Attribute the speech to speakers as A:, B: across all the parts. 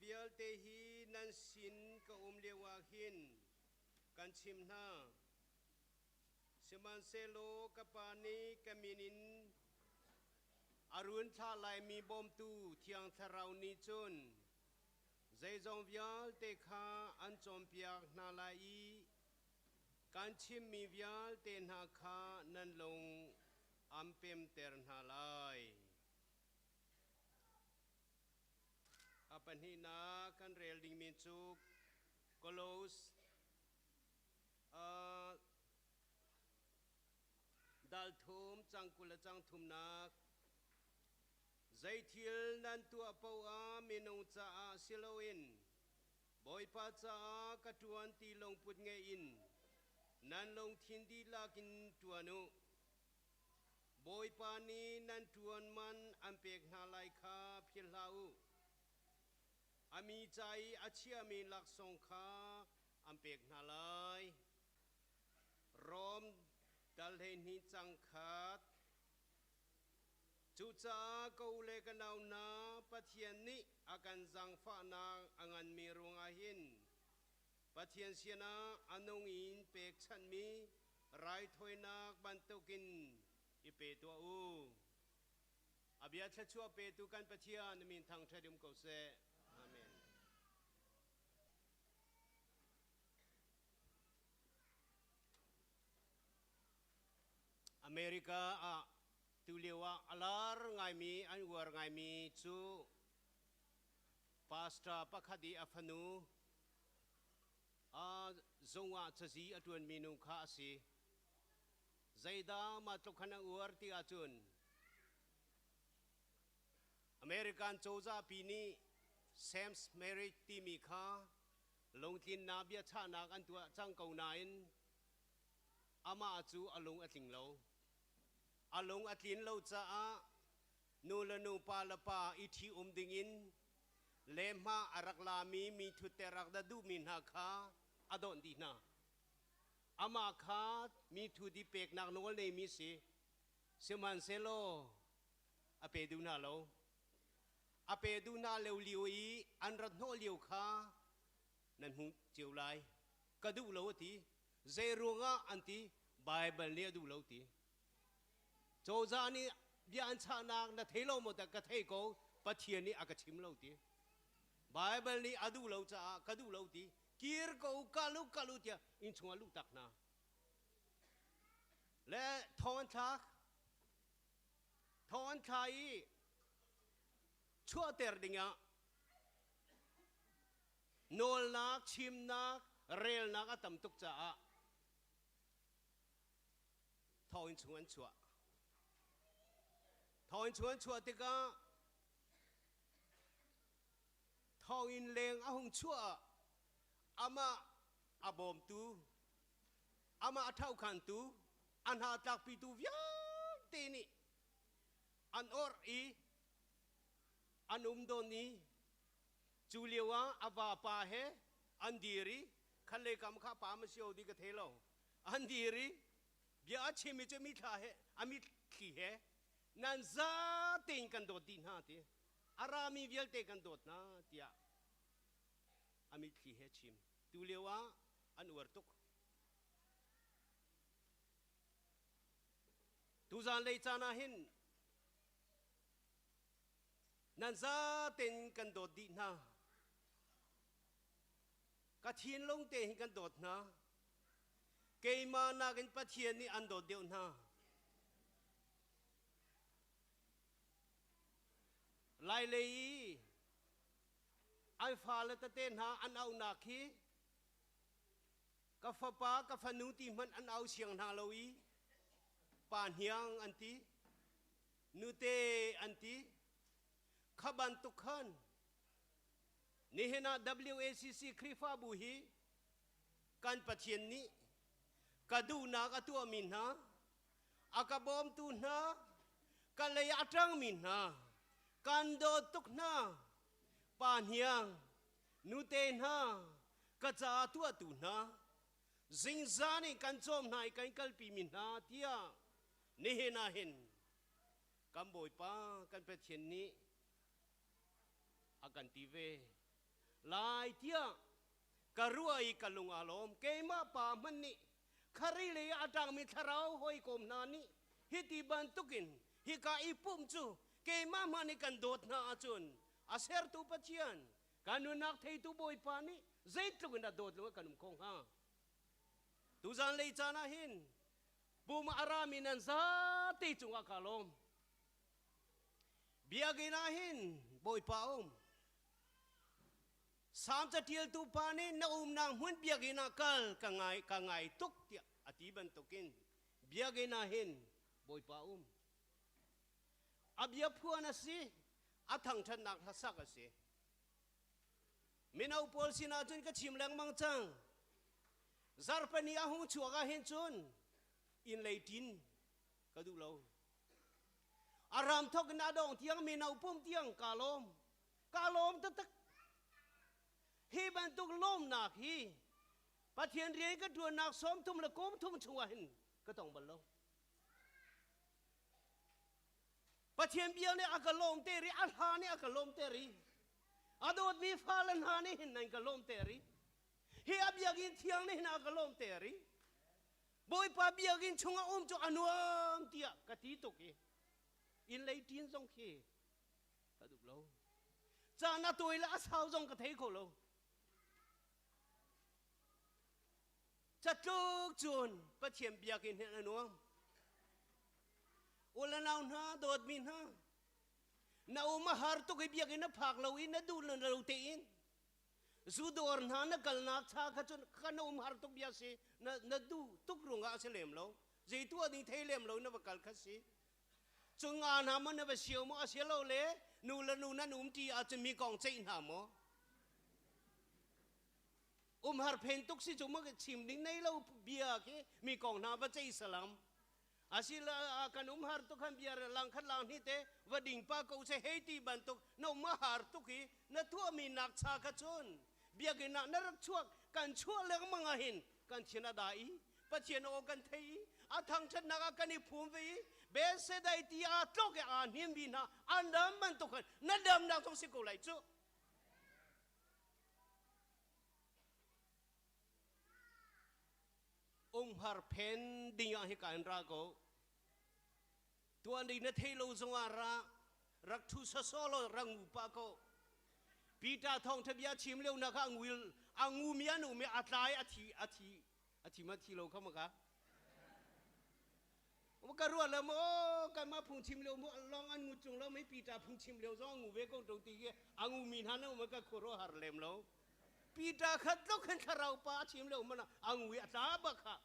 A: vialte hi nan sin ka um lioah hin kan chim hna. Sihmanhsehlaw ka Pa nih ka min in a run thlah laimi bawmtu Thiang Thlarau nih cun zeizong vialte kha an cawnpiak hna lai i kan chimmi vialte hna kha nan lung an pemter hna lai. A pahnihnak kan rel dingmi cu Kolos dal thum cang 20 le cang thumnak. Zeithil nan tuah paoh ah minung caah si loin Bawipa caah ka ṭuan ti lungput ngei in nan lungthin dihlak in ṭuan u. Bawipa nih nan ṭuan man an pek hna lai kha philh hlah u. A mi ca i a chiahmi laksawng kha an pek hna lai. Rom dal 12 cang khat. Cucaah ka u le ka nau hna, Pathian nih a kan zaangfahnak a nganmi ruangah hin Pathian sinah a nung in pekchanhmi raithawinak bantukin i pe tuah u. A bia thluachuah petu kan Pathian na min thangṭhat um ko seh. Amen. America ah tulio ah a lar ngaimi an uar ngaimi cu pastor pakhat i a fanu a zung ah cazi a ṭuanmi nu kha a si. Zeidah mah tluk khan an uar ti ahcun American cozah pi nih same-sex marriage timi kha lungtlinnak biachahnak an tuah cang ko nain amah cu a lung a tling lo. A lung a tlin lo caah nu le nu, pa le pa i ṭhi-um dingin lehhmah a rak lami mi thutte rak dah duhmi hna kha a dawnh dih hna. Amah kha mi thudi peknak nawl neimi si. Sihmanhsehlaw a pe duh hna lo. A pe duh hna lo lio i an rat hnawh lio kha nan hmuh cio lai. Ka duh lo a ti. Zei ruangah an ti? Baibal nih a duh lo ti. Cozah nih bia an chahnak na thei lo maw? Ka thei ko. Pathian nih a ka chim lo ti. Baibal nih a duh lo caah ka duh lo ti. Kir ko kal u kal u tiah inn chungah luh tak hna. Le thong an thlak. Thong an thla i chuahter dingah nawlnak, chimnak, relnak a tam tuk caah thawnginn chung an chuah. Thawnginn chung an chuah tikah thawnginn leng a hung chuah ah amah a bawmtu, amah a ṭhaukhantu, a hna tlakpitu vialte nih an orh i an um dawn i cu lio ah a vapa he an dir i khat lei kam kha pa ma si di ka thei lo, an dir i bia a chim i cu mithla he a mitthli he nan za tein kan dawt dih hna ti, a rami vialte kan dawt hna tiah a mitthli he chim. Tu lio ah an uar tuk. Tuzan lei caan ah hin nan za tein kan dawt dih hna. Ka thinlung te hin kan dawt hna. Keimah nakin Pathian nih an dawt deuh hna. Lailei i an fale tete hna an auhnak hi ka fapa ka fanu ti hmanh an au siang hna lo i pa hniang an ti, nute an ti. Kha bantuk khan nihin ah WACC Khrihfabu hi kan Pathian nih ka duhnak a tuahmi hna, a ka bawmtu hna, ka lei a ṭangmi hna, kan dawt tuk hna, pa hniang, nute hna, ka caah tuahtu hna, zingzan in kan cawm hna i kan kalpimi hna tiah nihin ah hin kan Bawipa kan Pathian nih a kan ti ve. Lai tiah ka ruah i ka lung aa lawm. Keimah pa hmanh nih khari lei ah a ṭangmi thlarau hawikom hna nih hiti bantukin hika i pumh cu keimah hmanh nih kan dawt hna ahcun a sertu Pathian kan nunnak theitu Bawipa nih zeitluk in a dawt lung kan um kho hnga. Tuzan lei caan ah hin pum a rami nan zate cungah kaa lawm. Biakinn ah hin Bawipa um. Salm caṭialtu pa nih na umnak hmun biakinn ah kal ka ngai ka ngai tuk tiah a ti bantukin biakinn ah hin Bawipa um. A bia phuan a si, a thangṭhatnak hlasak a si. Mino pawl sinah cun ka chim lengmang cang. Zarhpini a hung chuak ah hin cun inn lei ṭin ka duh lo. A ram thawk in a dong tiang mino pum tiang ka lawm. Ka lawm taktak. Hi bantuk lawmnak hi Pathian rian ka ṭuannak 30 le kum thum chungah hin ka tong bal lo. Pathian bia nih a ka lawm te ri, a hla nih a ka lawm te ri. A dawtmi fale hna nih hin nan ka lawm te ri. Hi a biakinn thiang nih hin a ka lawm te ri. Bawipa biakinn chungah um cu a nuam tiah ka ti tuk i inn lei ṭin zong khi ka duh lo. Caan a tawi le a sau zong ka thei kho lo. Catluk cun Pathian biakinn hin a nuam. U le nau hna, dawtmi hna, na um a har tuk i biakinn na phak lo i na duh lo tein zu dawr hna na kalnak cha kha cun kha na um har tuk bia si na na duh tuk ruangah a si lem lo zei tuah ding thei lem lo na va kal kha si cu nga hna maw na va sio maw a si lo le nu le nu nan um ṭi ahcun mi kong ceih hna maw umhar phen tuk si cu maw chim ding nei lo bia khi mi kong hna va ceih salam asila kan umhar tuk han bia lang khat lang hni te va ding pa ko se hei ti bantuk na um har tuk i na tuahmi nak cha kha cun biakinn ah na rak chuak kan chuah lengmang ah hin kan thin a da i Pathian aw kan thei i a thangṭhatnak ah kan i phum ve i Bethsaida ti aa tlok i aa hnim mi hna an dam bantuk khan na damnak zong si ko lai cu. Umhar phen ding ah hika in ra ko. Tuan ding na thei lo zongah ra rak ṭhu sawsawh law rak ngu pah ko. Peter thawngṭha bia chim lio nak ah nguil a ngumi an um i a tlai a thi a thi a thi ma thi lo kha ma ka ka ruah le maw kanmah phungchim lio mu lawng an ngut cung lo mei Peter phungchim lio zong a ngu ve ko ṭung ti khi a ngumi hna na um ka khuaruah har lem lo Peter kha tluk hin thlarau pa a chim lio mana a ngu i a tla bak kha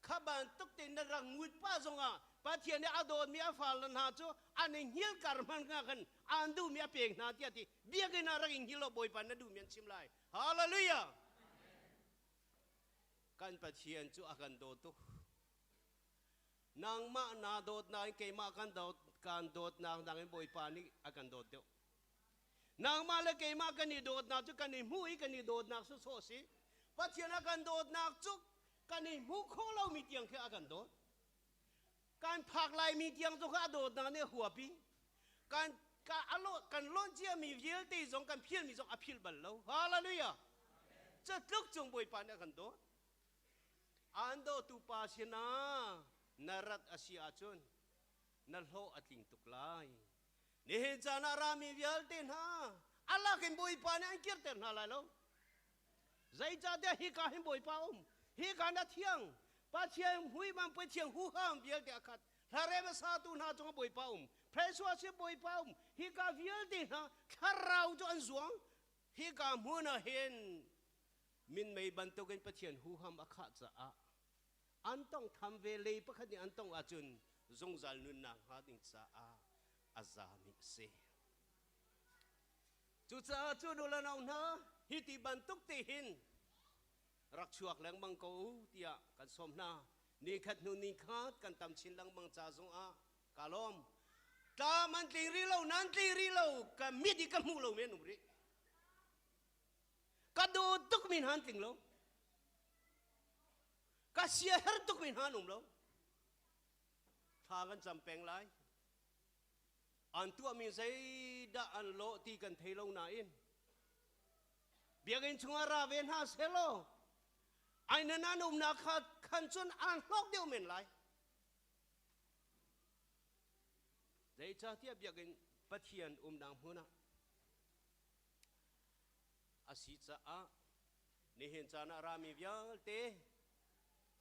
A: Kha bantuk tein na rak ngut pah zongah Pathian nih a dawtmi a fale hna cu an i hngilh kar hmanh hnga khan aan duhmi a pek hna tiah ti biakinn ah rak i hngilh law Bawipa na duhmi an chim lai. Hallelujah! Kan Pathian cu a kan daw tuk. Nangmah naa dawtnak in keimah kan dawt kan dawtnak nangin Bawipa nih a kan dawt deuh. Nangmah le keimah kan i dawtnak cu kan i hmuh i kan i dawtnak sawsawh a si. Pathian a kan dawtnak cu kan i hmuh khawh lomi tiang khi a kan dawt. Kan phak laimi tiang cu kha a dawtnak nih a huapi. Kan ka alo kan lonh ciami vialte zong kan philmi zong a philh bal lo. Hallelujah. Catluk cung Bawipa nih a kan dawt. Aan dawtu pa sinah na rat a si ahcun na hlawh a tling tuk lai. Nihin caan ah rami vialte hna a lak in Bawipa nih an kirter hna lai lo. Zeicahtiah hika hin Bawipa um, hika na thiang, Pathian muiman Pathian huham vialte a khat. Hlarem a satu hna cungah Bawipa um, Phesua si Bawipa um, hika vialte hna thlarau cu an zuang. Hika hmun ah hin minmei bantukin Pathian huham a khah caah an tongtham ve lei pakhat nih an tongh ahcun zungzal nunnak hnga ding caah a zami a si. Cucaah cu nu le nau hna hi ti bantuk te hin rak chuak lengmang ko u tiah kan sawm hna. Nikhat hnu nikhat kan tam chin lengmang ca zongah ka lawm. Tlam an tling rih lo, nan tling rih lo, ka mit i ka hmuh lo men um rih. Ka dawt tuk mi hna an tling lo. Ka siaherh tukmi hna an um lo. Thla kan cam peng lai. An tuahmi zeidah an lawh ti kan thei lo nain biakinn chungah ra ve hna sehlaw ai nan an umnak kha khan cun an hlawk deuh men lai. Zeicahtiah biakinn Pathian umnak hmun ah a si caah nihin caan ah rami vialte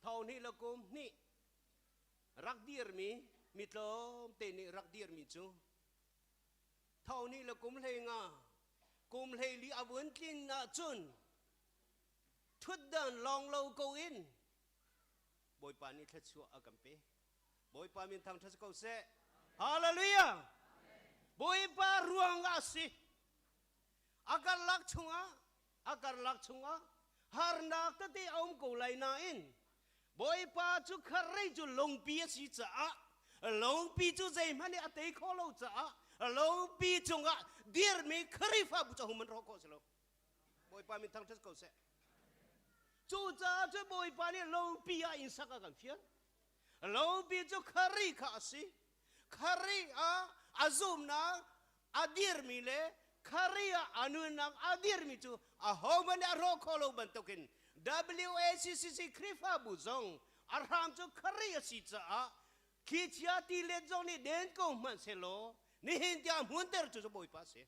A: thong hnih le kum hnih rak dirmi mi tlawmte nih rak dirmi cu thong hnih le kum 15 kum 14 a vun tlin ahcun ṭhutdan lawng lo ko in Bawipa nih thluachuah a kan pe. Bawipa min thangṭhat si ko seh. Hallelujah! Bawipa ruang ah a si. A karlak chungah a karlak chungah harnak tete a um ko lai nain Bawipa cu kharrei cu lungpi a si caah lungpi cu zeihmanh nih a tei khawh lo caah lungpi cungah dirmi Khrihfabu cu hum an rawh khawh si lo. Bawipa min thangṭhat ko seh. Cucaah cu Bawipa nih lungpi ah inn sak a kan fial. Lungpi cu Khrih kha a si. Khrih ah a zumnak a dirmi le Khrih ah a nunnak a dirmi cu ahohmanh nih a hrawh khawh lo bantukin WACCC Khrihfabu zong a hram cu Khrih a si caah thlichia tilet zong nih den ko hmanh sehlaw nihin tiang hmunter cu Bawipa a si.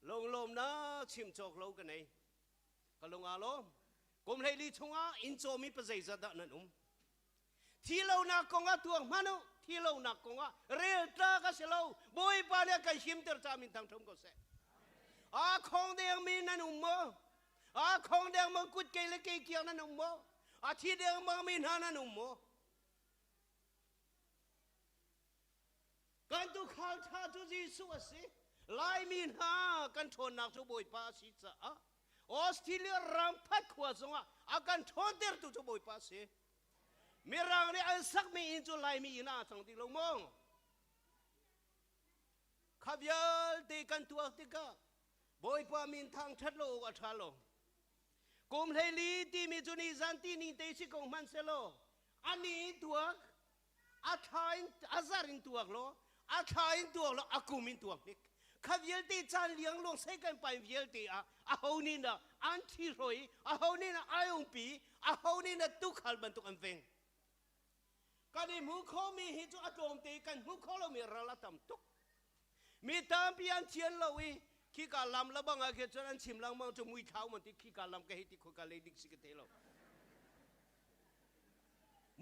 A: Lunglawmnak chim cawk lo ka nei. Ka lung aa lawm. Kum 14 chungah inn cawmi pa zeizat dah nan um? Thi lonak kong ah tuak hmanh u. Thi lonak kong ah rel tlak a si lo. Bawipa nih a kan himter caah min thangṭhum ko seh. Aa khong dengmi nan um maw? Aa khong dengmang kut kei le kei kiang nan um maw? A thi dengmang mi hna nan um maw? Kan tuukhal ṭha cu Jesuh a si. Laimi hna kan ṭhawnnak cu Bawipa a si caah Australia ram phat khua zongah a kan ṭhawntertu cu Bawipa a si. Mirang nih an sakmi inn cu Laimi inn ah a cang ti lo maw? Kha vialte kan tuah tikah Bawipa min thangṭhat lo awk a ṭha lo. Kum 14 timi cu ni zan ti ning te si ko hmanh selaw ani tuak a thla in a zar in tuak law a thla in tuak law a kum in tuak hnik kha vialte caan liang luang sei kan pai vialte ah a ho nih na an thi hroi a ho nih na ai ungpi a ho nih na tukhal bantuk an veng kan i hmu kho mi hi cu a tlawmte kan hmu kho lomi ral a tam tuk mi tampi an thian lo i khika lam la bang ah khin cun an chim lengmang cu mui thlau man ti khika lam ka hei ti khoi ka lei dik si ka te lo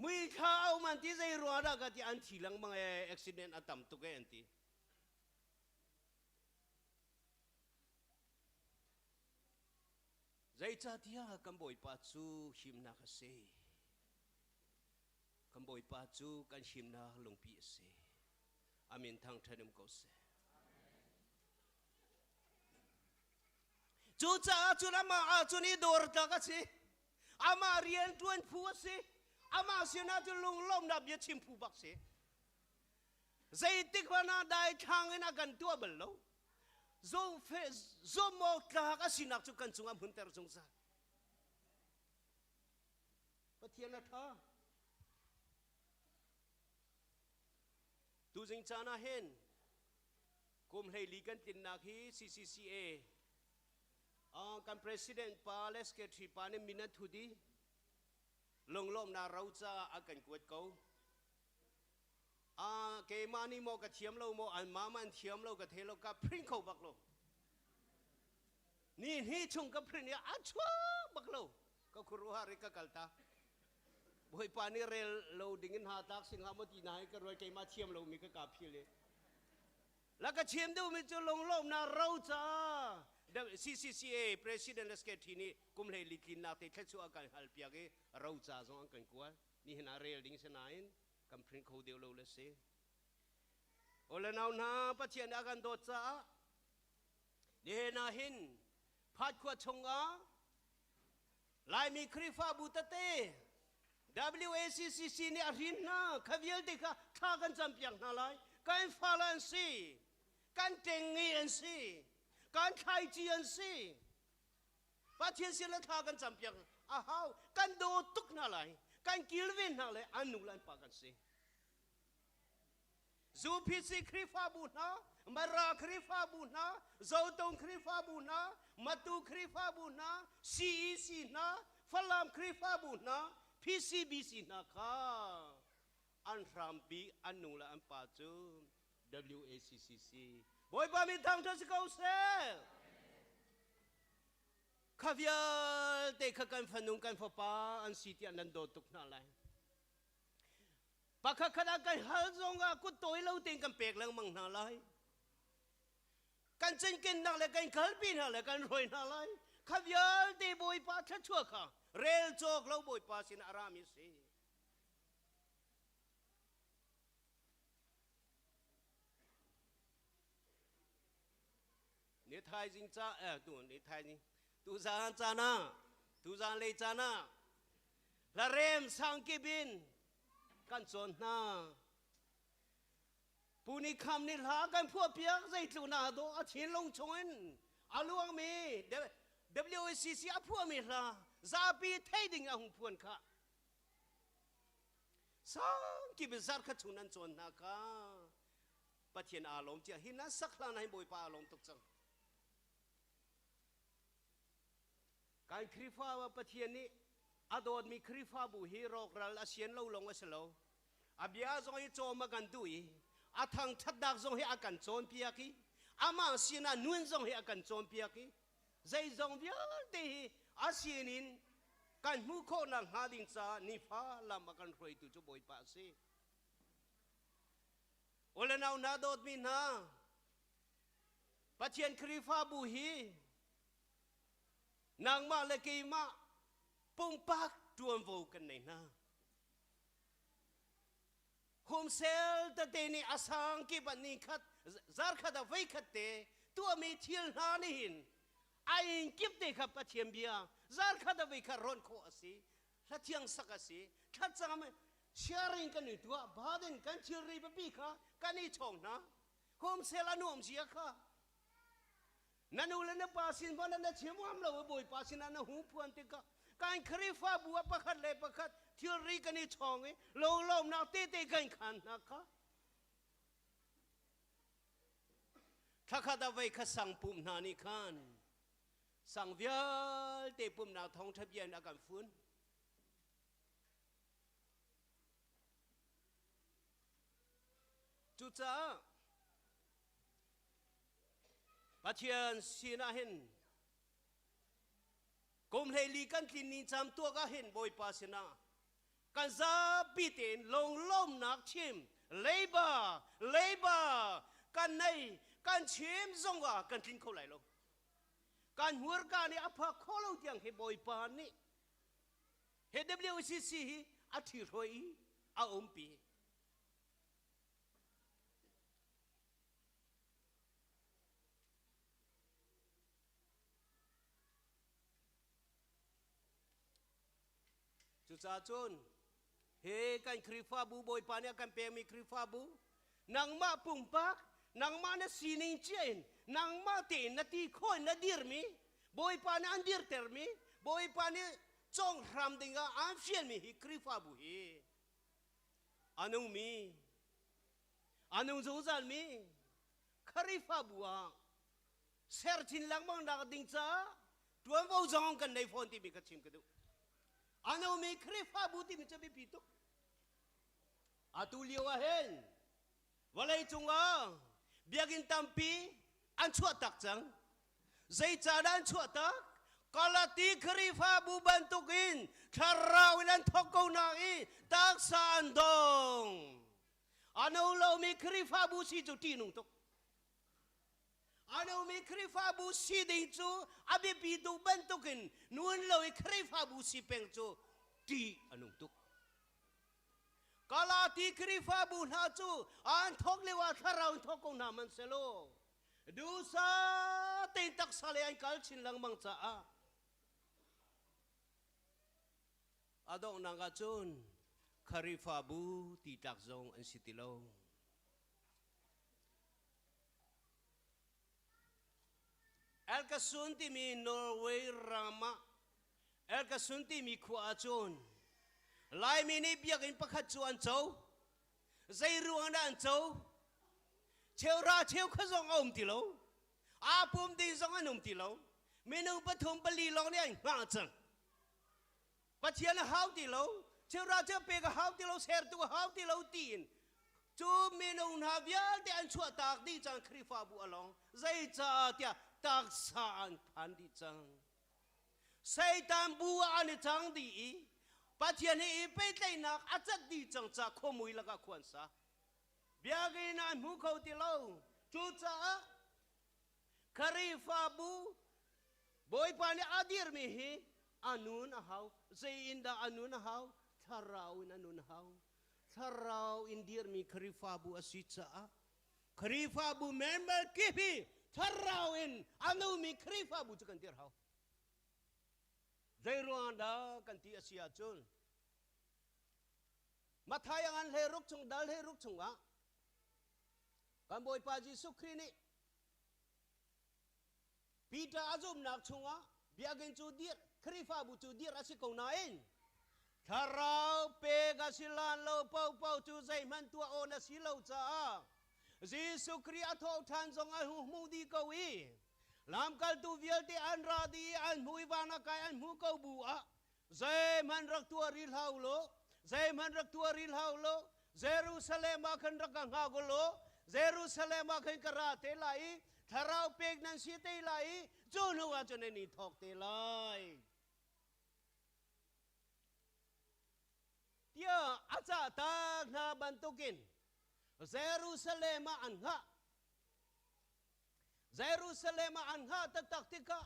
A: Mui thla a um an ti zei ruang dah ka ti an thi lengmang ee accident a tam tuk ee an ti. Zeicahtiah kan Bawipa cu himnak a si. Kan Bawipa cu kan himnak lungpi a si. Amin thangṭhat um ko seh. Cucaah cun amah ahcun i dawr tlak a si. Amah rian ṭuan phu a si. Amah sinah cun lunglawmhnak bia chim phu bak si. Zeitik hmanh ah daithlang in a kan tuah bal lo. Zumh awk tlak a sinak cu kan cungah hmunter zungzal. Pathian a ṭha. Tuzing caan ah hin kum 14 kan tlinnak hi CCCA kan president pa le secretary pa nih min an thut i lunglawmhnak ro caah a kan kuat ko. Keimah nih maw ka thiam lo maw anmah ma an thiam lo ka thei lo ka print kho bak lo. Ni hnih chung ka print i a chuak bak lo. Ka khuaruahhar i ka kal ta. Bawipa nih rel lo ding in ha tlak sing hlah maw ti na hi ka ruai keimah thiam lomi ka ka phil i la ka chim duhmi cu lunglawmhnak ro ca CCCA President le Secretary nih kum 14 tlinnak te thluachuah a kan hal piak i ro ca zong an kan kual nihin ah rel ding si nain kan print kho deuh lo le si ole nau hna Pathian nih a kan dawt caah nihin ah hin phat khua chungah Laimi Khrihfabu tete WACCC nih a hrin hna kha vialte kha thla kan campiak hna lai. Kan fale an si, kan ṭengnge an si, kan thlaici an si. Pathian sin le thla kan campiak a hau. Kan daw tuk hna lai, kan kilven hna lai, an nu le an pa kan si. ZUPC Khrihfabu hna, Mara Khrihfabu hna, Zotung Khrihfabu hna, Matu Khrihfabu hna, CEC hna, Falam Khrihfabu hna, PCBC hna kha an hrampi an nu le an pa cu WACCC. Bawipa min thangṭhat si ko seh. Kha vialte kha kan fanu kan fapa an si tiah nan dawt tuk hna lai. Pakhat khat ah kan hal zongah kut tawi lo tein kan pek lengmang hna lai. Kan cinkennak le kan kalpi hna le kan hruai hna lai. Kha vialte Bawipa thluachuah kha rel cawk lo Bawipa sin a rami si. Ni thaizing ca eh tu ni thaizing tu zan caan ah tu zan lei caan ah hlarem sangkip in kan cawn hna. Puni kham nih hla kan phuah piak zeitluk na dawh a thinlung chungin a luangmi WACC a phuahmi hla zapi thei ding a hung phuan kha. Sangkip in zarkhat chung nan cawn hna kha Pathian aa lawm tiah hi nan sak hlan ah hin Bawipa aa lawm tuk cang. Kan Khrihfa Pathian nih a dawtmi Khrihfabu hi rawkral a sian lo lawng a si lo. A bia zong hi cawm a kan duh i a thangṭhatnak zong hi a kan cawnpiak i amah sinah nun zong hi a kan cawnpiak i zeizong vialte hi a sinin kan hmuh khawhnak hnga ding caah nifa lam a kan hruaitu cu Bawipa a si. Ule nau hna dawtmi hna, Pathian Khrihfabu hi nangmah le keimah pumpak ṭuanvo kan nei hna. Humsel tete nih a sang kip ah ni khat zarkhat ah voikhat te tuahmi thil hna nih hin a inn kip te kha Pathian bia zarkhat ah voikhat rawnh khawh a si hlathiang sak a si thlacam sharing kan i tuah baden kan thilri pipi kha kan i chawng hna homsel a nuam zia kha Na nu le na pa sin hmanh ah na chim ngam lo i Bawipa sinah na hu phuan tikah kan Khrihfabu ah pakhat le pakhat thilri kan i chawng i lolawmnak tete kan khan hna kha thlakhat ah voi khat sang pum hna nih khan sang vialte pumnak thawngṭha bia in a kan fun. Cucaah Pathian sinah hin kum 14 kan tlin ni cam tuak ah hin Bawipa sinah kan zapi tein lunglawmnak chim leiba leiba kan nei kan chim zong ah kan tling kho lai lo kan hmurka nih a phak kho lo tiang hi Bawipa nih hi WCC hi a ṭhihruai i a umpi. Cucaah cun he kan Khrihfabu Bawipa nih a kan pekmi Khrihfabu nangmah pumpak nangmah na sining cia in nangmah tein na ti khawh in na dirmi Bawipa nih an dirtermi Bawipa nih conghram dingah aan fialmi hi Khrihfabu hi a nungmi A nung zungzalmi Khrihfabu ah ser chin lengmang nak ding caah ṭuanvo zong kan nei fawn timi ka chim ka duh. A nungmi Khrihfabu timi cu biapi tuk. Atu lio ah hin vawlei cungah biakinn tampi an chuah tak cang. Zeicahdah an chuah tak? Galati Khrihfabu bantukin thlarau in an thawk ko na i taksa an dong. A no lomi Khrihfabu si cu ṭihnung tuk. A nomi Khrihfabu si ding cu a biapi tuk bantukin nun lo i Khrihfabu si peng cu ṭih a nung tuk. Galati Khrihfabu hna cu an thawk lio ah thlarau in thawk ko hna hmanhsehlaw duhsah tein taksa lei an kal chin lengmang caah a donghnak ah cun Khrihfabu ti tlak zong an si ti lo. Elkasun timi Norway ram ah Elkasun timi khua ah cun Laimi nih biakinn pakhat cu an co. Zei ruang dah an co? Cheuhra cheukhat zong a um ti lo. Aa pum ding zong an um ti lo. Minung pathum pali lawng nih an hngah cang. Pathian a hau ti lo, cheuhra cheu pek a hau ti lo, sertu a hau ti lo tiin cu minung hna vialte an chuah tak dih cang. Khrihfabu a lawng. Zeicah tiah taksa an phan dih cang. Satan bu ah an i cang dih i Pathian he i pehtlaihnak a cat dih cang ca khuamui lakah khua an sa. Biakinn an hmu kho ti lo. Cucaah Khrihfabu Bawipa nih a dirmi hi a nun a hau. Zei in dah a nun a hau? Thlarau in a nun a hau. Thlarau in dirmi Khrihfabu a si caah Khrihfabu member kip hi thlarau in a nungmi Khrihfabu cu kan dir hau. Zei ruang dah kan ti a si ahcun Matthai a ngan 16 chung dal 16 chungah kan Bawipa Jesuh Khrih nih Peter a zumhnak chungah biakinn cu dirh, Khrihfabu cu dirh a si ko nain thlarau pek a si lan lo paohpaoh cu zeihmanh tuah awn a si lo caah Jesuh Khrih a thawh ṭhan zong a hmu dih ko i lamkaltu vialte an ra dih i an hmu i van a kai an hmu ko bu ah zeihmanh rak tuah rih hlah u law, zeihmanh rak tuah rih hlah u law, Jerusalem ah khan rak ka hngak u law, Jerusalem ah khan ka ra te lai i thlarau pek nan si te lai i cu hnu ah cun nan i thawk te lai tiah a cah tak hna bantukin Jerusalem ah an hngah. Jerusalem ah an hngah taktak tikah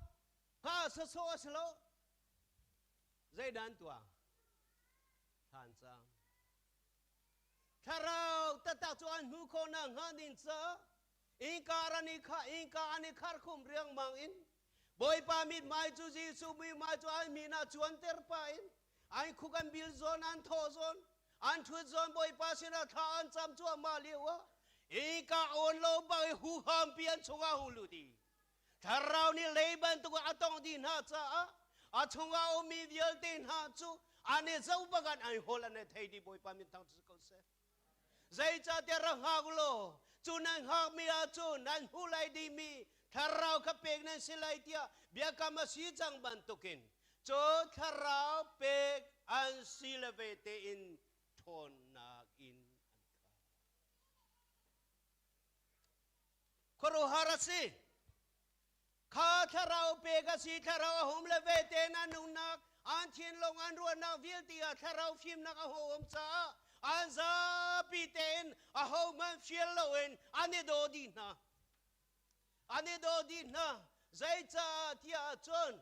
A: hngah sawsawh a si lo. Zeidah an tuah? Thlan cang. Thlarau taktak cu an hmuh khawh nakhnga ding caah innka an i kha innka an i kharkhum riangmang in Bawipa mithmai cu Jesuh muihmai cu an min ah cuanter pah in an khuk an bil zawn, an thawh zawn, an ṭhut zawn Bawipa sinah thla an cam cuahmah lio ah innka awn lo bang i huham pi an chungah hung lut i Thlarau nih lei bantuk a tongh dih hna caah a chungah a ummi vialte hna cu an i zoh bakan an hawl an i thei dih. Bawipa min thang ko seh. Zeicahtiah rak hngak law cu nan hngakmi ahcun nan hmuh lai dihmi thlarau kha pek nan si lai tiah biakam a si cang bantukin cu thlarau pek an si le ve tein ṭhawnnak in an khat. Khuaruahhar a si. Kha thlarau pek a si, thlarau a hum le ve te na nunnak, an thinlung, an ruahnak vialte ah thlarau fimnak a hung um caah an zapi tein ahohmanh fial loin an i daw dih hna. An i daw dih hna. Zeicah tiah ahcun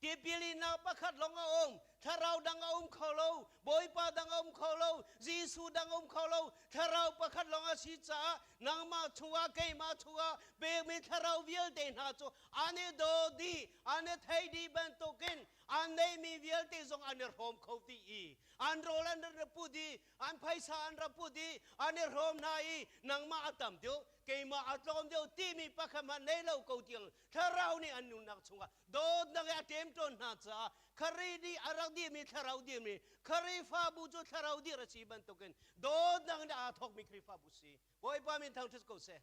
A: Tipil innak pakhat lawng a um. Thlarau dang a um kho lo. Bawipa dang a um kho lo. Jesuh dang a um kho lo. Thlarau pakhat lawng a si caah nangmah chungah, keimah chungah pekmi thlarau vialte hna cu an i daw dih, an i thei dih bantukin an neihmi vialte zong an i hrawm kho dih i an rawl an ra put i an phaisa an ra put i an i hrawm hna i nangmah a tam deuh, keimah a tlawm deuh timi pakhat hmanh nei lo ko tiang Thlarau nih an nunnak chungah dawtnak he a ṭemṭawn hna caah Khrih nih a rak dirmi thlarau dirmi Khrihfabu cu thlarau dir a si bantukin dawtnak in aa thawkmi Khrihfabu si. Bawipa min thangṭhat ko seh.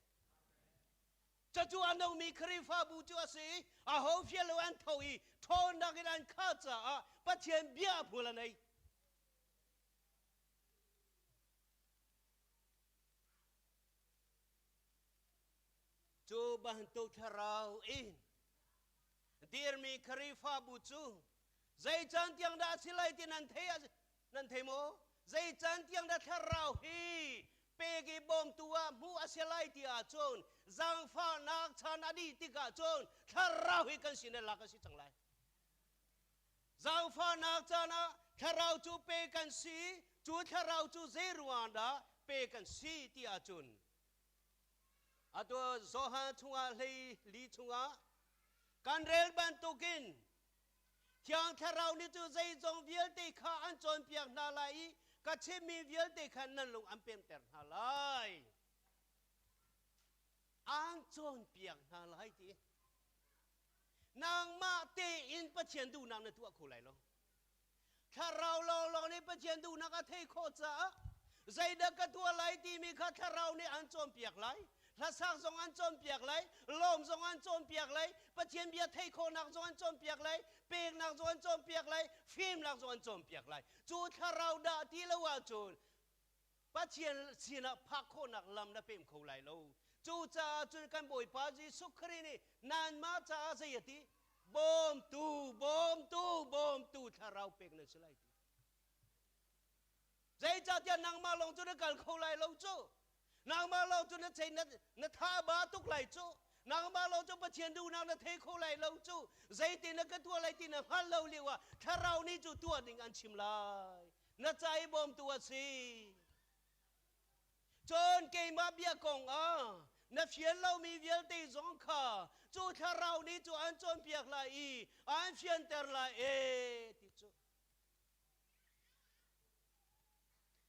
A: Cucu a nomi Khrihfabu cu a si. Aho fial lo an tho i ṭhawnnak in an khah caah Pathian bia a hmual a nei. Cu bantuk thlarau in dirmi Khrihfabu cu zei caan tiang dah a si lai ti nan thei nan thei maw? Zei caan tiang dah thlarau hi pek i bawmtu ah hmuh a si lai ti ahcun zaangfahnak chan a dih tikah cun thlarau hi kan sin lak a si cang lai. Zaangfahnak caan ah thlarau cu pe kan si, cu thlarau cu zei ruang dah pe kan si ti ahcun Atu Johan chungah 14 chungah kan rel bantukin Thiang Thlarau nih cu zeizong vialte kha an cawnpiak hna lai i ka chimmi vialte kha nan lung an pemter hna lai. An cawnpiak hna lai ti. Nangmah tein Pathian duhnak na tuah kho lai lo. Thlarau lawnglawng nih Pathian duhnak a theih khawh caah Zeidah ka tuah lai timi kha thlarau nih an cawnpiak lai. Hlasak zong an cawnpiak lai, lawm zong an cawnpiak lai, Pathian bia theih khawhnak zong an cawnpiak lai, peknak zong an cawnpiak lai, fimnak zong an cawnpiak lai. Cu thlarau dah ti lo ahcun Pathian sinah phak khawhnak lam na pem kho lai lo. Cucaah cun kan Bawipa Jesuh Khrih nih nanmah caah zei a ti? Bawmtu, bawmtu, bawmtu thlarau pek nan si lai ti. Zeicahtiah nangmah lawng cu na kal kho lai lo cu. Nangmah lawng cu na chei na, na tha ba tuk lai cu. Nangmah lawng cu Pathian duhnak na thei kho lai lo cu. Zeitin na ka tuah lai ti na hngal lo lio ah thlarau nih cu tuah ding an chim lai. Na ca i bawmtu a si. Cun keimah bia kong ah na fian lomi vialte zong kha cu thlarau nih cu an cawnpiak lai i an fianter lai e ti cu.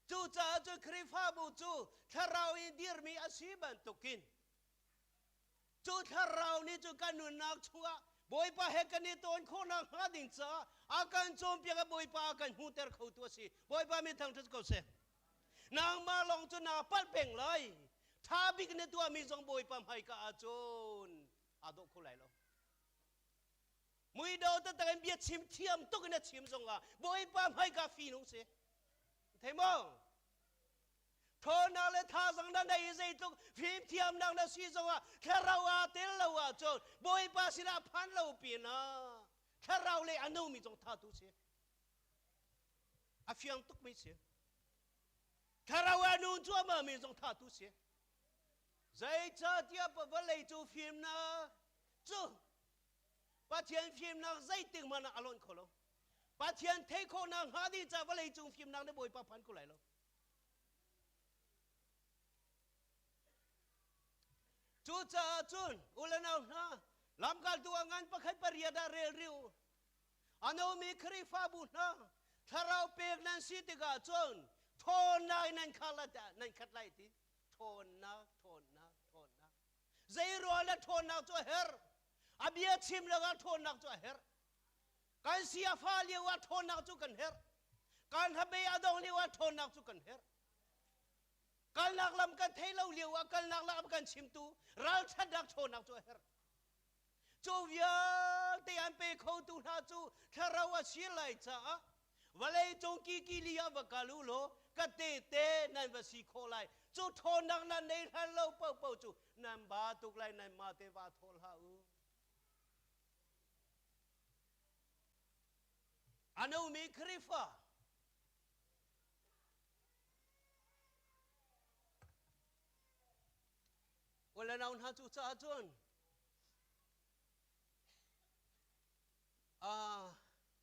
A: Cucaah cun Khrihfabu cu thlarau in dirmi a si bantukin cu thlarau nih cun kan nunnak chungah Bawipa he kan i tawn khawhnak hnga ding caah a kan cawnpiak i Bawipa a kan hmuhter khotu a si. Bawipa min thangṭhat ko seh. Nangmah lawng cu naa palh peng lai. Ṭha bik na tuahmi zong Bawipa hmaika ahcun aa dawh kho lai lo. Muido taktak in bia chim thiam tuk in a chim zongah Bawipa hmaika fi nung si. Thei maw? Ṭhawnnak le thazang na nei i zeitluk fimthiamnak na si zongah thlarau aa tel lo ahcun Bawipa sinah phan lo pinah thlarau le a nomi zong thatu si. A fiang tukmi si. Thlarau a nun cuahmah mi zong thatu si. Zeicahtiah vawlei cu fimnak cu Pathian fimnak zeitik hmanh ah a lonh kho lo. Pathian theih khawhnak hnga ding ca vawlei cung fimnak nih Bawipa phan ko lai lo. Cucaah cun u le nau hna, lamkaltu a ngan pakhat pariat ah rel rih u. A nomi Khrihfabu hna, thlarau pek nan si tikah cun ṭhawnnak in nan khat lai, nan khat lai ti. Ṭhawnnak, ṭhawnnak, ṭhawnnak. Zeiruang le ṭhawnnak cu a herh? A bia chim lengah ṭhawnnak cu a herh. Kan si a fa lio ah ṭhawnnak cu kan herh. Kan hnabei a dong lio ah ṭhawnnak cu kan herh. Kalnak lam kan thei lo lio ah kalnak lam kan chimtu ralṭhatnak ṭhawnnak cu a herh. Cu vialte an pe khotu hna cu thlarau a si lai caah vawlei cung kikili ah va kal u law ka tehte nan va si khawh lai. Cu ṭhawnnak nan nei hlan lo paohpaoh cu nan ba tuk lai nan mah te vaa thawh hlah u. A nomi Khrihfa u le nau hna cu caah cun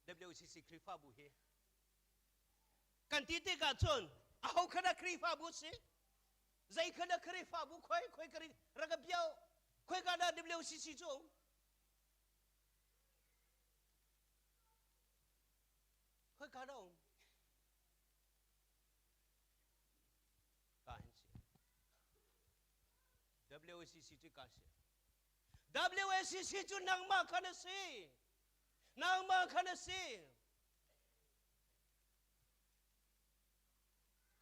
A: WCC Khrihfabu hi kan ti tikah cun aho kha dah Khrihfabu si zei kha dah Khrihfabu khoi khoi ka rak ka biao khoi ka dah WCC cu um khoi ka dah um ka hin si WCC cu ka si WACC cu nangmah kha na si. Nangmah kha na si.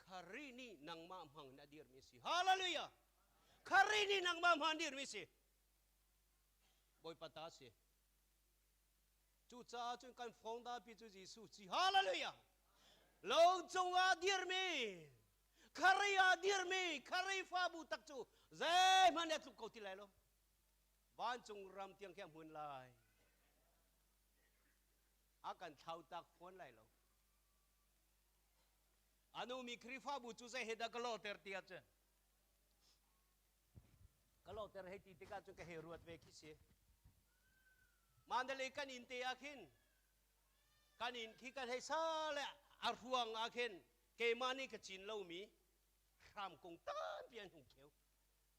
A: Khari nih nangmah hmang na dirmi si. Hallelujah. Khari nih nangmah hmang dirmi si. Bawipa ta si. Cucaah cun kan founder pi cu Jesuh si. Hallelujah. Lawng cungah dirmi Kharei ah dirmi Khrihfabu tak cu zeihmanh a tluk ko ti lai lo. Vancung ram tiang khi a hmun lai. A kan thlau tak fawn lai lo. Anu mi Khrihfabu cu zei he dah ka lawhter ti ahcun ka lawhter hei ti tikah cun ka hei ruat ve khi si. Mandalay kan inn te ah khin kan inn khi kan hei sa le a ruang ah khin keimah nih ka cin lomi hramkung tampi an hung kheu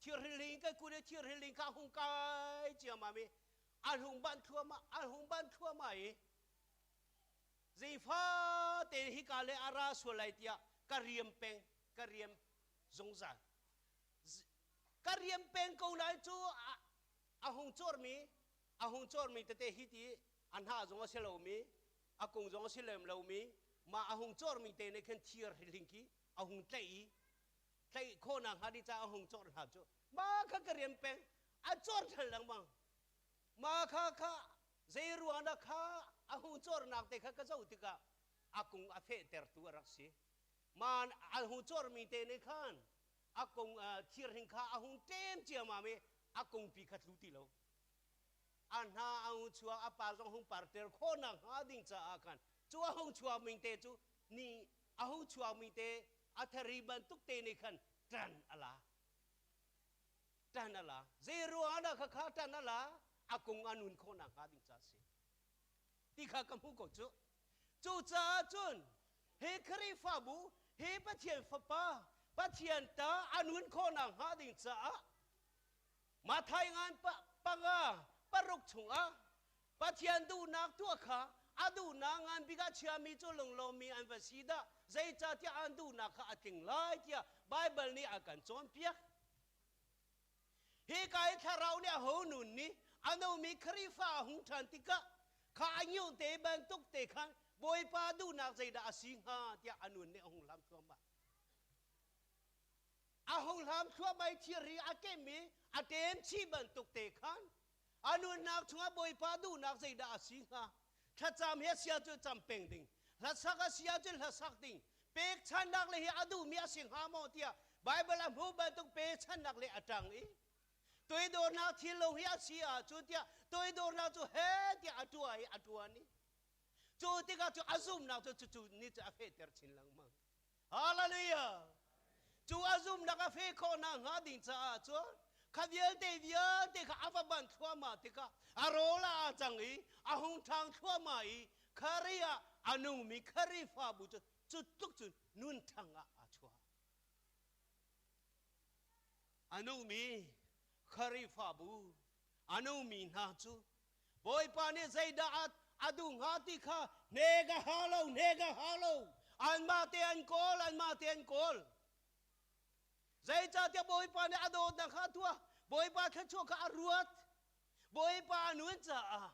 A: thirhriling ka kut i thirhriling kha hung kai ciammam i an hung banh thluahmah an hung banh thluahmah i zeifa te hika le a ra sual lai tiah ka riam peng ka riam zungzal ka riam peng ko lai cu a hung cormi a hung cormi tete hi ti a hna zong a si lomi a kung zong a si lem lomi mah a hung cormi te nih khin thir hling khi a hung tlaih i tlaih khawhnak hnga ding caah a hung cawrh hna cu mah kha ka rian peng a cawr ṭhan lengmang. Mah kha kha zei ruang dah kha a hung cawrnak te kha ka zoh tikah a kung a fehtertu a rak si. Mah a hung cawrmi te nih khan a kung thirhling kha a hung ṭem ciammam i a kungpi kha tlu ti lo. A hna a hung chuak, a par zong hung parter khawhnak hnga ding caah khan cu a hung chuakmi te cu ni a hung chuakmi te a thari bantuk te nih khan ṭan a la. Ṭan a la. Zei ruangah dah khakha ṭan a la? A kung a nun khawhnak hnga ding caah a si. Ti kha ka hmuh ko cu. Cucaah cun hi Khrihfabu, hi Pathian Fapa, Pathian ta a nun khawhnak hnga ding caah Mathai ngan panga paruk chungah Pathian duhnak tuah kha a duhnak ngan bik ah chiami cu lunglawmmi an va si dah, zeicahtiah an duhnak kha a tling lai tiah Baibal nih a kan cawnpiak. Hika i thlarau nih a ho nun nih a nomi Khrihfa a hung ṭhan tikah kha a ngiuh te bantuk te khan Bawipa duhnak zeidah a si hnga tiah a nun nih a hung hlam thluahmah. A hung hlam thluahmah i thirhri a kem i a ṭem chih bantuk te khan a nunnak chungah Bawipa duhnak zeidah a si hnga? Thlacam hi a si ahcun cam peng ding, hlasak a si ahcun hlasak ding, pekchannak le hi a duhmi a si hnga maw tiah Baibal a hmuh bantuk pechannak le a ṭang i toidornak thinlung hi a si ahcun tiah toidornak cu he tiah a ṭuah i a ṭuan i cu tikah cu a zumhnak cu cucu nih cu a fehter chin lengmang. Hallelujah! Cu a zumhnak a feh khawhnak hnga ding caah cun kha vialte vialte kha a va ban thluahmah tikah a rawl ah aa cang i a hung ṭhang thluahmah i Khrih ah a nungmi Khrihfabu cu cu tluk cun nun ṭhang ah aa chuah. A nungmi Khrihfabu, a nungmi hna cu Bawipa nih zeidah a duh hnga ti kha hnek a ha lo, hnek a ha lo. Anmah te an kawl, anmah te an kawl. Zeicahtiah Bawipa nih a dawtnak kha a tuah. Bawipa thluachuah kha a ruat. Bawipa a nun caah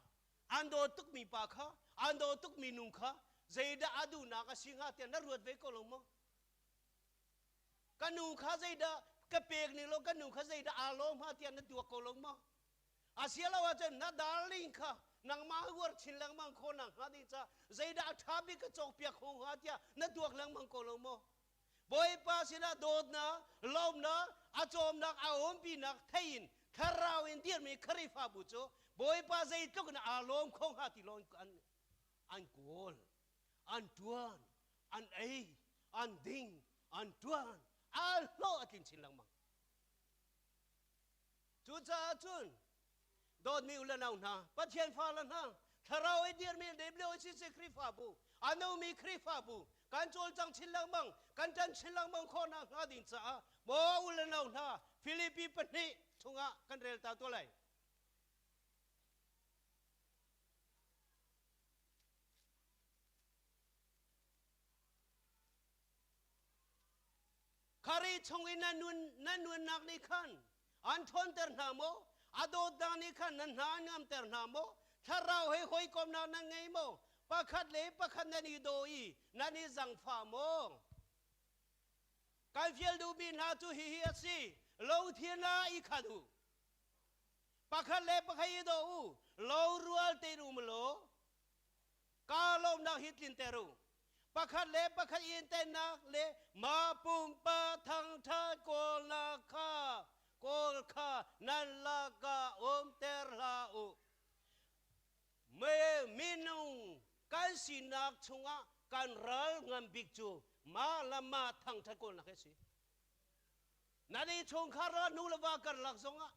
A: an dawt tukmi pa kha, an dawt tukmi nu kha zeidah a duhnak a si hnga tiah na ruat ve ko lo maw? Ka nu kha zeidah ka pek ning law ka nu kha zeidah aa lawm hnga tiah na tuak ko lo maw? Asilo ahcun na darling kha nangmah uar chin lengmang khawh nak hnga ding ca zeidah a ṭha bik ka cawkpiak kho hnga tiah na tuak lengmang ko lo maw? Bawipa sinah dawtnak, lawmnak, a cawmnak, a umpinak thei in thlarau in dirmi Khrihfabu cu Bawipa zeitluk in aa lawm kho hnga ti lawng an, an kawl, an ṭuan, an ei, an ding, an ṭuan, aa hlawh a tlin chin lengmang. Cucaah cun dawtmi u le nau hna, Pathian fale hna, thlarau i dirmi WCC Khrihfabu, a nomi Khrihfabu, kan cawlcang chin lengmang, kan ṭan chin lengmang khawh nakhnga ding caah maw u le nau hna, Filipi pahnih chungah kan rel ta tuah lai. Khari chung i nan nun nan nunnak nih khan an ṭhawnter hna maw? A dawtnak nih khan nan hna an ngamter hna maw? Thlarau he hawikomnak nan ngei maw? Pakhat le pakhat nan i daw i nan i zangfah maw? Kan fial duhmi hna cu hihi a si, lungthin ah i khat u. Pakhat le pakhat i daw u, lo rual tein um law, Kaa lawmnak hi tlinter u. Pakhat le pakhat intennak le mah pumpa thangṭhat kawlnak kha kawl kha nan lakah umter hlah u. Minung kan sinak chungah kan ral ngan bik cu mah le mah thangṭhat kawlnak hi a si. Nan innchungkhar ah nu le va karlak zongah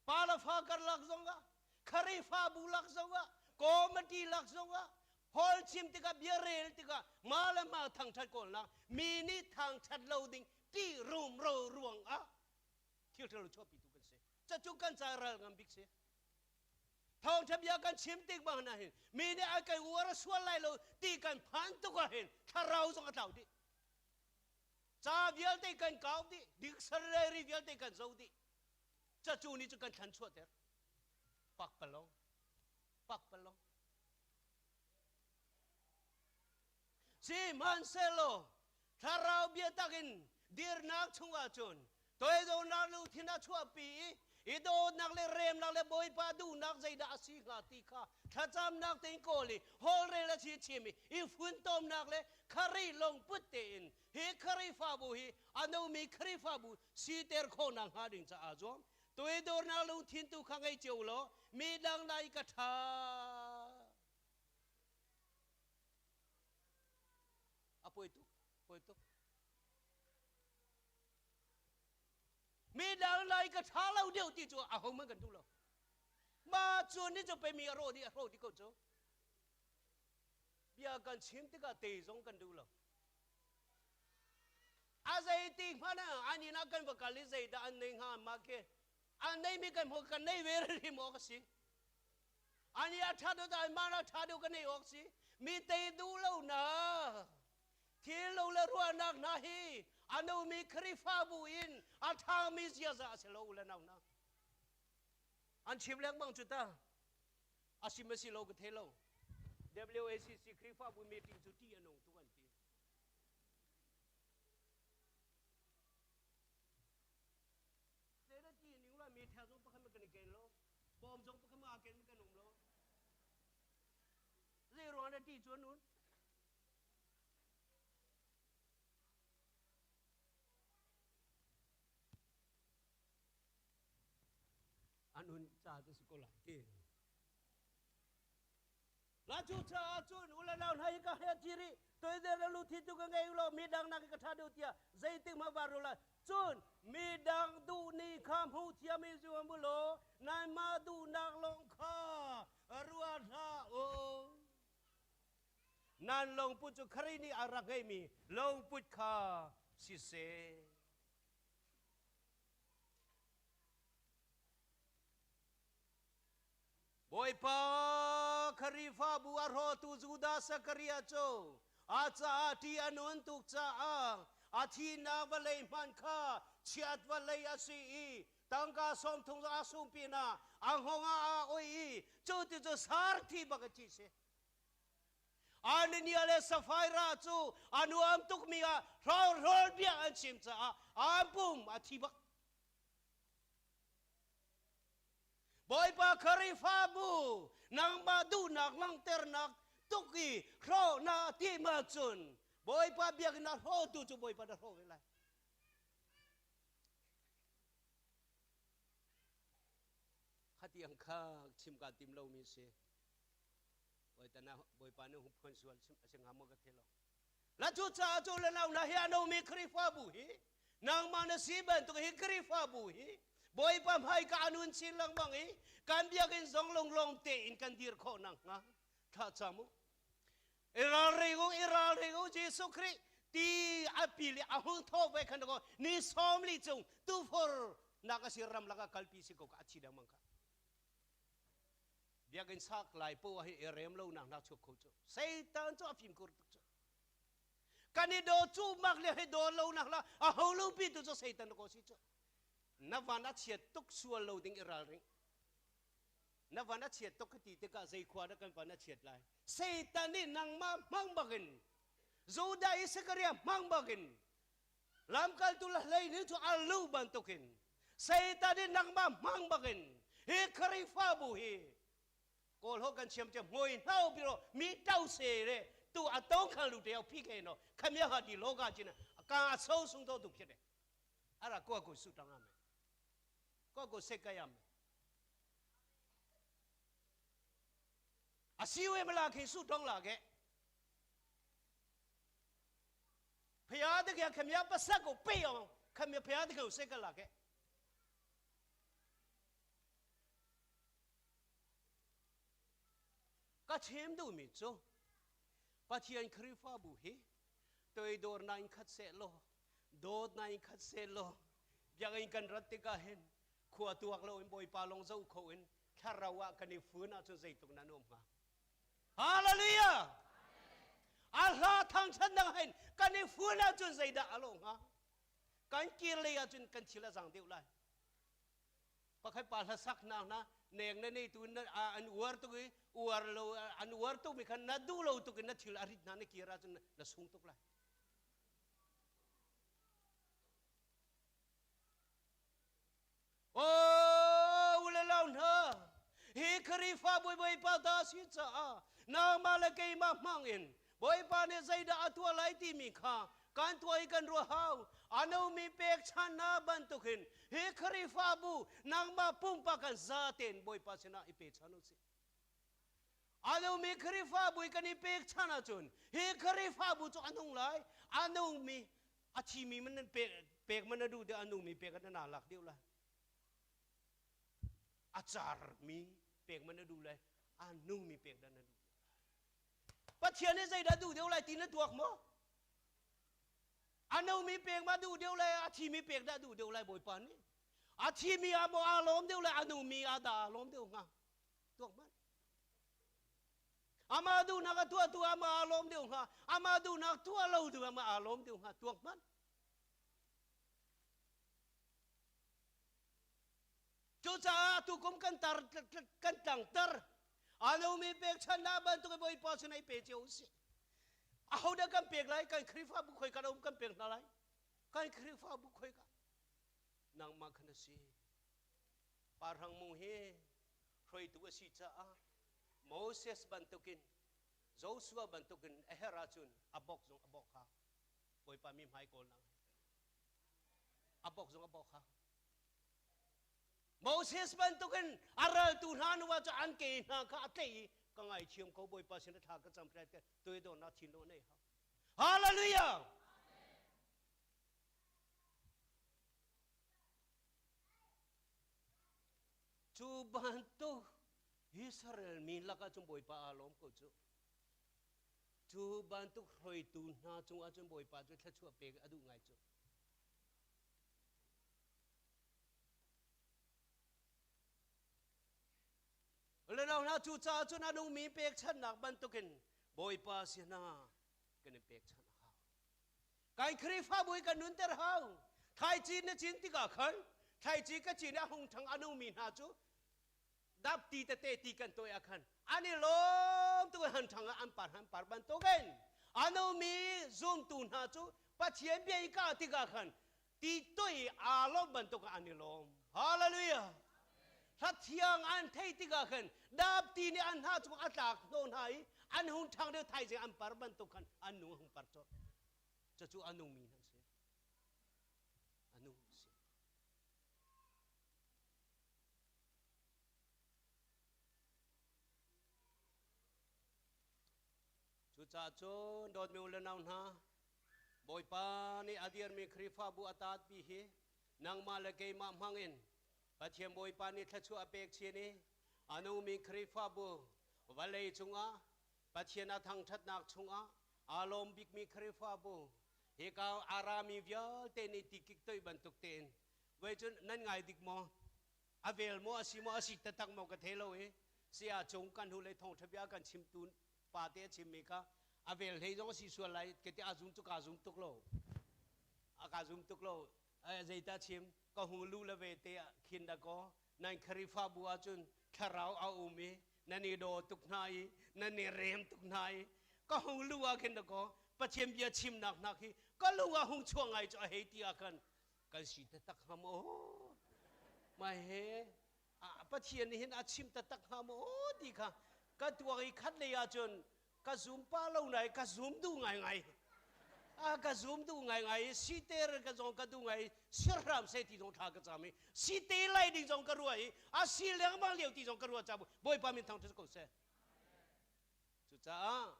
A: pa le fa karlak zongah Khrihfabu lak zongah committee lak zongah hall chim tikah bia rel tikah mah le mah thangṭhat kawlnak mi nih thangṭhat lo ding ti rumro ruangah thil ṭhalo chuahpitu kan si. Cucu kan ca ral ngam bik si. Thawngṭha bia kan chim tik bang hna hin mi nih an kan uar a sual lai lo ti kan phan tuk ah hin thlarau zong a tlau dih. Ca vialte kan kau dih, dictionary vialte kan zoh dih. Cacu nih cu kan thlan chuahter. Pakpalawng, pakpalawng. Sihmanhsehlaw Thlarau biatak in dirnak chungah cun toidornak lungthin a chuahpi i i dawtnak le remnak le Bawipa duhnak zeidah a si hnga ti kha thlacamnak tein kawl i holhrel a si chim i i funtomnak le Khrih lungput tein hi Khrihfabu hi a nomi Khrihfabu siter khawhnak hnga ding caah zuam. Toidornak lungthin tu kha ngei cio law midang nai ka ṭha. A poi tuk, poi tuk. Midang lai ka ṭha lo deuh ti cu a hohmanh kan duh lo. Ma cu ni cu pe mi a rawh dih a hrawh dih ko cu. Bia kan chim tikah te zong kan duh lo. A zei ti hmanh ah an inn ah kan va kal i zeidah an nei hnga mah khi an neimi kan hmu kan nei ve rih maw ka si. Ani a ṭha deuh dah mah a ṭha deuh kan ei awk si. Mi tei duh lo na thil lo le ruahnak hna hi a nomi Khrihfabu in a ṭhangmi ziaza a si lo le nau hna. An chim lengmang cu ta. A sim a si lo ka thei lo. WACC Khrihfabu meeting cu ṭih a nung tuk an ti. Zei ti ning la mi thel zong pakhat ma kan i ken lo. Bawm zong pakhat ma ken kan um lo. Zei ruang na ti chuan nun? An hun ca cu si ko lai ti. La cu caah cun u le nau hna hi ka he thi rih toider le lu thi tu ka ngei lo mi dang nak ka tha deuh tiah zeitik ma var la cun mi dang duh ni kha hmu thiam i zuam u law nanmah duhnak lawng kha ruat hlah u. Nan lungput cu Khrih nih a rak ngeihmi lungput kha siseh. Bawipa Khrihfabu a hrawtu Judas Iscariot cu a caah ṭih a nun tuk caah a thihnak vawlei hmanh kha chiat vawlei a si i tangka sawmthum a sung pinah a hngawng ah aa oih i cu ti cu sarthi bak a thi si. Ananias le Sapphira cu a nuam tukmi ah hrawlhrawl bia an chim caah an pum a thi bak. Bawipa Khrihfabu nangmah duhnak langhternak tuk i hrawh na tim ahcun Bawipa biakinn ah hrawhtu cu Bawipa na hrawh ve lai. Khatiang kha chim kaa tim lomi si. Bawipa nih hung phuan sual a si hnga maw ka thei lo. La cu caah cu le nau na hi a nomi Khrihfabu hi nangmah na si bantuk hi Khrihfabu hi Bawipa hmaika a nun chin lengmang i kan biakinn zong lunglawm tein kan dir khawh nakhnga thla cam u. I ralring u, i ralring u Jesuh Khrih ti a pil i a hung thawh ve khan ko ni 40 cung tufur nak a si ramlak ah kalpi si ko ka a thi dengmang kha. Biakinn sak lai poah hi i rem lo nak nak chuak kho cu. Satan cu a fimkhur tuk cu. Kan i daw cu mak le hi daw lo nak la a ho lo pi tu cu Satan ko si cu. Na van a chiat tuk sual lo ding i ralring. Na van a chiat tuk ti tikah zei khua dah kan van a chiat lai. Satan nih nangmah hmang bakin Judah Isakaria hmang bakin lamkaltu le hlei nih cu a lu bantukin Satan nih nangmah hmang bakin hi Khrihfabu hi kawl ho kan chiam che hmoi hnau biro mi tau se re tu a tong khang lu te au phi ke no khamia ha di lo ga chin ka a so sung to tu phit ara ko ko su tang ame ko ko se ka yam a siwe mala khi su tong la ke ဖျားတကယ်ခမရပစက်ကိုပိတ်အောင်ခမရဖျားတကယ်ကိုစိတ်ကလာခဲ့ka chim duhmi cu Pathian Khrihfabu hi toidornak in khat seh law dawtnak in khat seh law biakinn kan rat tikah hin khua tuak lo in Bawipa lawng zoh kho in thlarau ah kan i fun ahcun zeitluk na nuam hnga Hallelujah! A hla thangṭhatnak hin kan i fun ahcun zeidah a lawh hnga? Kan kir lei ahcun kan thil a zang deuh lai. Pakhat pa hlasaknak na neng na nei tu an uar tuk i uar lo an uar tuk mi khan na duh lo tuk in na thil a rit hna na kir ahcun na sung tuk lai. Aw u le lau hna, hi Khrihfa Bawipa ta si caah nangmah le keimah hmang in Bawipa nih zeidah a tuah lai timi kha kan tuah i kan ruah hau. A nomi pekchanhnak bantukin hi Khrihfabu nangmah pumpak kan zatein Bawipa sinah i pechan u sih. A nungmi Khrihfabu i kan i pekchanh ahcun hi Khrihfabu cu a nung lai. A nungmi a thimi man nan pek pek man na duh deuh a nungmi pek ah na lak deuh lai. A carmi pek man na duh lai. A nungmi pek dah na duh. Pathian nih zeidah duh deuh lai ti na tuak maw? A nungmi pek ma duh deuh lai, a thimi pek dah duh deuh lai Bawipa nih? A thimi ah maw aa lawm deuh lai, a nungmi ah dah aa lawm deuh hnga? Tuak hmanh. Amah duhnak a tuahtu amah aa lawm deuh hnga, amah duhnak tuah lo tu amah aa lawm deuh hnga. Tuak hmanh. Cucaah tukum kan tar kan tlangter a nomi pekchanhnak bantuk in Bawipa sinah i pe cio usih. Ahodah kan pek lai? Kan Khrihfabu khoi kan um kan pek hna lai. Kan Khrihfabu khoi ka nangmah khan a si. Parhang mung hi hruaitu a si caah Moses bantukin Joshua bantukin a herh ahcun a bok zong a bok kha Bawipa mi hmai kawl nang a bok zong a bok kha Moses bantukin a raltu hna nuva cu an ke hna kha a tlaih i ka ngaithiam ko Bawipa sin thla ka cam pret toidornak thinlung nei hau. Hallelujah! Cu bantuk Israel mi lakah cun Bawipa aa lawm ko cu. Cu bantuk hruaitu hna cungah cun Bawipa cu thluachuah pek a duh ngai cu. Le lo hna cucaah cun a nungmi pekchanhnak bantukin Bawipa sinah kan i pekchanh a hau. Kan Khrihfabu i kan nunter hau. Thlaici na cin tikah khan thlaici ka cin a hung ṭhang a nungmi hna cu dapti tete ti kan tuah ah khan an i lawm tuk han ṭhang ah an par han par bantukin a nungmi zumtu hna cu Pathian bia i kah tikah khan ti toi aa lawmh bantuk ah an i lawm. Hallelujah! Hla thiang an theih tikah khan dapti nih an hna cung a tlak hnawh hna i an hung ṭhang deuh thaizing an par bantuk khan an nung a hung par colh. Cucu a nungmi hna si. A nung si. Cucaah cun dawtmi u le nau hna, Bawipa nih a dirmi Khrihfabu a taatpi hi nangmah le keimah hmangin Pathian Bawipa nih thluachuah a pek chin i a nungmi Khrihfabu vawlei cungah Pathian a thangṭhatnak chungah aa lawm bikmi Khrihfabu hika a rami vialte nih tikik toih bantuk tein voi cun nan ngai dik maw? A vel maw a si maw a si taktak maw ka thei lo i saya cung kan hnulei thawngṭha bia kan chimtu pa te a chimmi kha a vel hlei zong a si sual lai ka ti a zum cu kaa zum tuk lo a ka zum tuk lo zeita chim ka hung lu le ve te khin da ko nan Khrihfabu ahcun thlarau a um i nan i daw tuk hna i nan i rem tuk hna i ka hung lu ah khin da ko Pathian bia chimnak hna khi ka lung ah hung chuah ngai cu a hei ti ah khan kan si taktak hnga maw mai he Pathian nih hin a chim taktak hnga maw ti kha ka tuak i khat lei ahcun ka zum pa lo nai ka zum duh ngaingai a ka zum duh ngaingai i siter ka zong ka duh ngai sirhram se ti zong thla ka cam i site lai ding zong ka ruah i a si lengmang lio ti zong ka ruah ca Bawipa min thangṭhat ko seh cucaah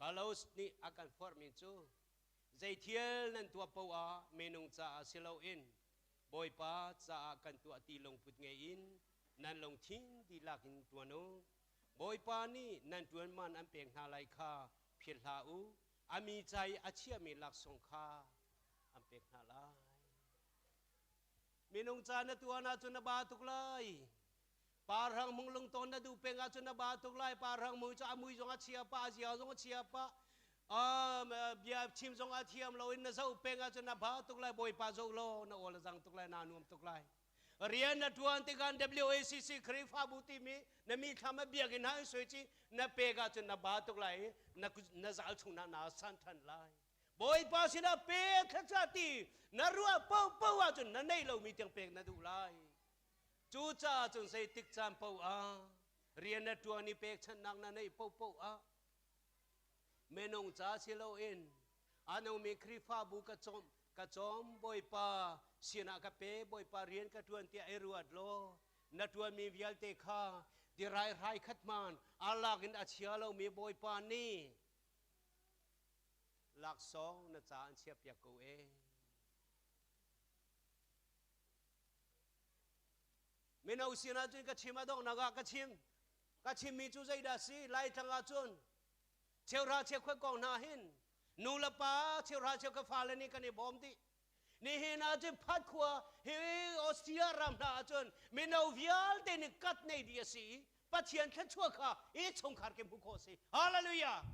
A: Carlos nih a kan forhmi cu zei thil nan tuah poah ah minung caah si loin Bawipa caah kan tuah ti lungput ngei in nan lungthin dihlak in ṭuan u. Bawipa nih nan ṭuan man an pek hna lai kha philh hlah u. A mi ca i a chiahmi laksawng kha an pek hna lai. Minung ca na tuan ahcun na ba tuk lai. Parhang mung lungtawn na duh peng ahcun na ba tuk lai. Parhang mui cu a mui zong a chia pah, a zia zong a chia pah. Bia chim zong a thiam lo in na zoh peng ahcun na ba tuk lai. Bawipa zoh law na awl a zang tuk lai, naa nuam tuk lai. Rian na ṭuan tikah WACC Khrihfabu timi na mi thlam a biakinn ha in soi ci na pek ahcun na ba tuk lai i na zal chung na naa san ṭhan lai. Bawipa sinah pe thlacha ti na ruah paohpaoh ahcun na neih lomi tiang pek na duh lai. Cucaah cun zeitik caan paoh ah rian na ṭuan i pekchanhnak na neih paohpaoh ah minung ca si loin a nungmi Khrihfabu ka cawm ka cawm Bawipa sinah ka pe Bawipa rian ka ṭuan tiah i ruat law na ṭuanmi vialte kha dirai hrai khat hman a lak in a chia lomi Bawipa nih laksawng na ca an chiahpiak ko ee. Mino sinah cun ka chim a donghnak ah ka chim. Ka chimmi cu zeidah si? Laitlang ah cun cheuhra cheukhat kong hna hin nu le pa cheuhra cheukhat fale nih kan i bawm dih. Nihin ah cun phat khua hi Austria ram hna ah cun mino vialte nih kat nei dih a si i Pathian thluachuah kha i chungkhar ke hmuh khawh a si. Hallelujah!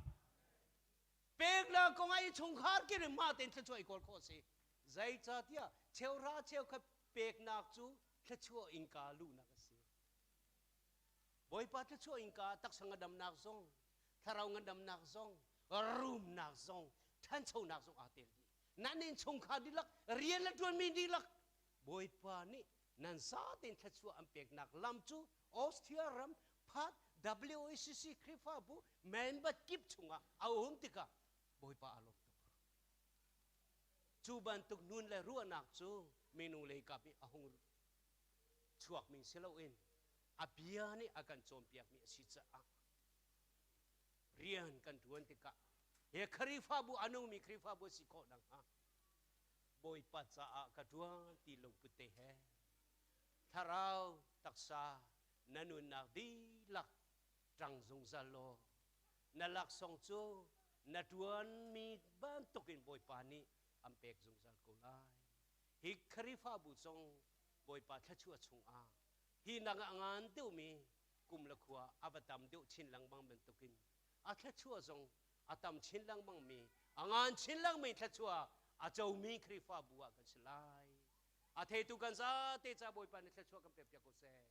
A: Peknak kong ah i chungkhar ke mah tein thluachuah i kawl khawh a si. Zeicahtiah cheuhra cheukhat peknak cu thluachuah innka luhnak a si. Bawipa thluachuah innka taksa ngandamnak zong, thlarau ngandamnak zong, rumnak zong, ṭhanchonak zong aa tel dih. Nan innchungkhar dihlak, rian le ṭuanmi dihlak, Bawipa nih nan zatein thluachuah an peknak lam cu Austria ram phat WACC Khrihfabu member kip chungah a um tikah Bawipa aa lawm tuk. Cu bantuk nun le ruahnak cu minung lei kap i a hung chuakmi si loin a bia nih a kan cawnpiakmi a si caah rian kan ṭuan tikah he Khrihfabu a nungmi Khrihfabu a si khawh nakhnga Bawipa caah ka ṭuan ti lungput te he thlarau taksa na nunnak dihlak ṭang zungzal law na laksawng cu na ṭuanmi bantukin Bawipa nih an pek zungzal ko lai. Hi Khrihfabu zong Bawipa thluachuah chungah hi nak a ngan deuhmi kum le khua a va tam deuh chin lengmang bantukin a thluachuah zong a tam chin lengmangmi a ngan chin lengmang thluachuah a comi Khrihfabu ah kan si lai. A theitu kan zate ca Bawipa nih thluachuah kan pek piak ko seh.